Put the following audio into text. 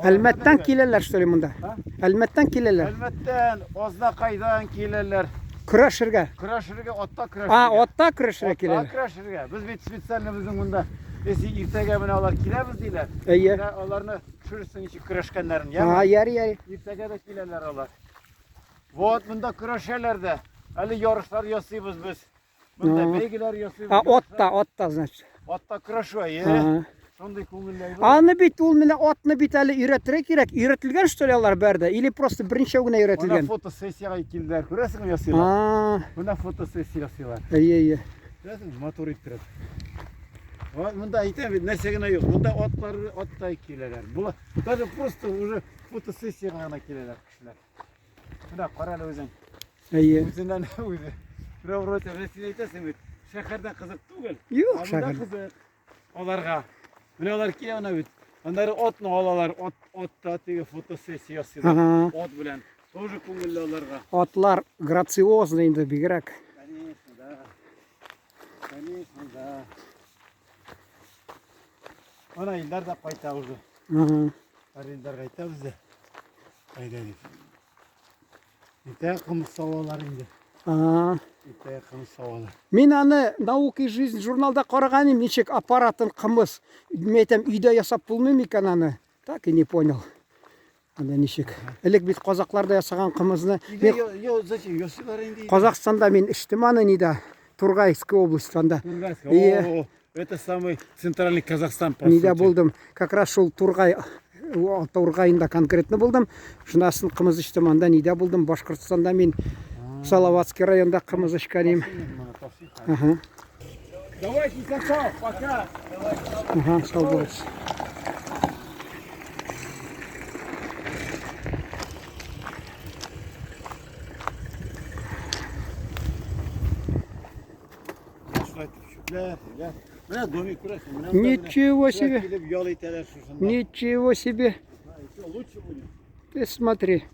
Әлмәттән киләләр, что ли, монда? Әлмәттән киләләр. Әлмәттән, Азнакайдан киләләр. Көрәшергә. Көрәшергә, атта көрәшергә. А, атта көрәшергә киләләр. Атта көрәшергә. Без бит специально безнең монда, если иртәгә менә алар киләбез диләр. Әйе. Менә аларны төшерерсең ничек көрәшкәннәрен, яме? А, яри, яри. Иртәгә дә киләләр алар. Вот, монда көрәшәләр дә. Әле ярышлар ясыйбыз без. Монда бәйгеләр ясыйбыз. А, атта, атта, значит. Атта көрәшү, әйе. Шундый күңелле әйбер. Аны бит ул менә атны бит әле өйрәтергә кирәк. Өйрәтелгән что ли алар бәр дә? Или просто берничәү генә өйрәтелгән? Менә фотосессиягә килделәр. Күрәсеңме ясыйлар? Менә фотосессия ясыйлар. Әйе, әйе. Күрәсеңме, матур иттереп. Монда әйтәм бит, нәрсә генә юк. Монда атлар аттай киләләр. Була даже просто уже фотосессиягә гына киләләр кешеләр. Менә кара әле үзең. Әйе. Үзеннән үзе. Менә вроде менә син әйтәсең бит, шәһәрдә кызык түгел. Юк, Ә монда шәһәрдә. кызык аларга. Менә алар килә менә бит. Аннары атны алалар, ат атта теге фотосессия ясыйлар. Ага. Ат белән. Тоже күңелле аларга. Атлар грациозный инде бигрәк. Конечно, да. Конечно, да. Ана Илдар да кайта уже. Ага. Илдарга әйтәбез дә. Әйдә дип. Иртәгә кымыз савалар инде. Ага. Иртәгә кымыз савалар. Мин аны Наука и жизнь журналда караган идем, ничек аппаратын кымыз. Мин әйтәм, өйдә ясап булмый микән аны? Так и не понял. Анда ничек. Элек бит казаклар да ясаган кымызны. Өйдә я, зачем? Ясыйлар инде. Казахстанда мин эчтем аны нидә. Тургайская область анда. Тургайская. О, это самый центральный Казахстан, по Нидә булдым. Как раз шул Тургай Тургайында конкретно булдым. Шунасын кымыз эчтем анда нидә булдым. Башкортстанда мин Салаватский районда кымыз эчкән идем. Ага. Давайте, сау, пока. Ага, сау булыгыз. Менә домик күрәсең. Менә Ничего себе. Килеп ял итәләр шушында. Ничего себе. Лучше будет. Ты смотри.